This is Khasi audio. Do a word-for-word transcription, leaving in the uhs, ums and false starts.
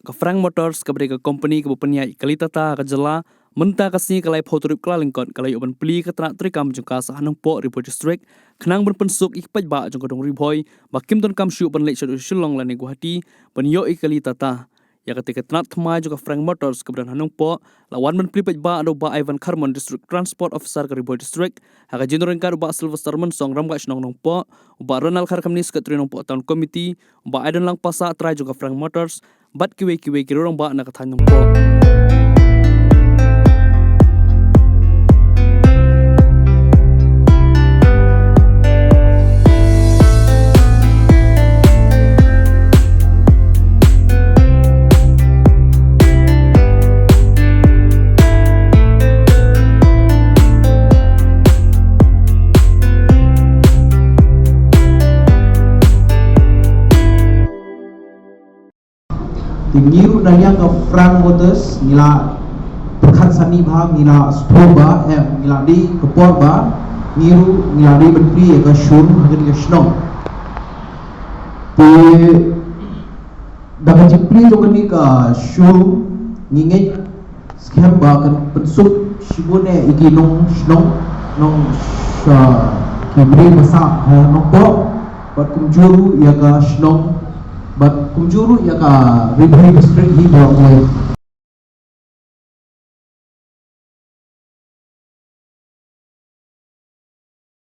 Ka Frank Motors kaba dei ka company kaba pynïaid ïa ka kali Tata ha ka jylla, mynta ka sngi ka laiphew tarik Kyllalyngkot ka la ïoh ban plie ïa ka tnat treikam jong ka sha Nongpoh, Ri Bhoi District, khnang ban pynsuk ïa ki paidbah jong ka dong Ri Bhoi ba kim donkam shuh ban leit shaduh Shillong lane Guwahati ban ïoh ïa ka kali Tata. Ïa katei ka tnat thymmai jong ka Frank Motors kaba don ha Nongpoh la wan ban plie paidbah da u Bah Ivan Kharmon, District Transport Officer ka Ri Bhoi District, ha ka jingdon ryngkat u Bah Sylvester Mynsong, Rangbah Shnong Nongpoh, u Bah Ronald Kharkhamnis, Secretary Nongpoh Town Committee, u Bah Aidon Langpasa, trai jong ka Frank Motors, bad kiwei kiwei ki rangbah na ka thaiñ Nongpoh. Te ngi ruh na liang ka Frank Motors ngi la pyrkhat sani bha, ngi la sngewthuh ba, eh, ngi la dei ka por ba ngi ruh ngi la dei ban plie ïa ka showroom ha kane ka shnong. Te da ka jingplie jong kane ka showroom ngi ngeit skhem ba kan pynsuk shibun eh ïa ki nong shnong, nong sha ki briew ba sah ha Nongpoh, bad kumjuh ruh ïa ka shnong, bad kumjuh ruh ïa ka Ri Bhoi District hi ba ngi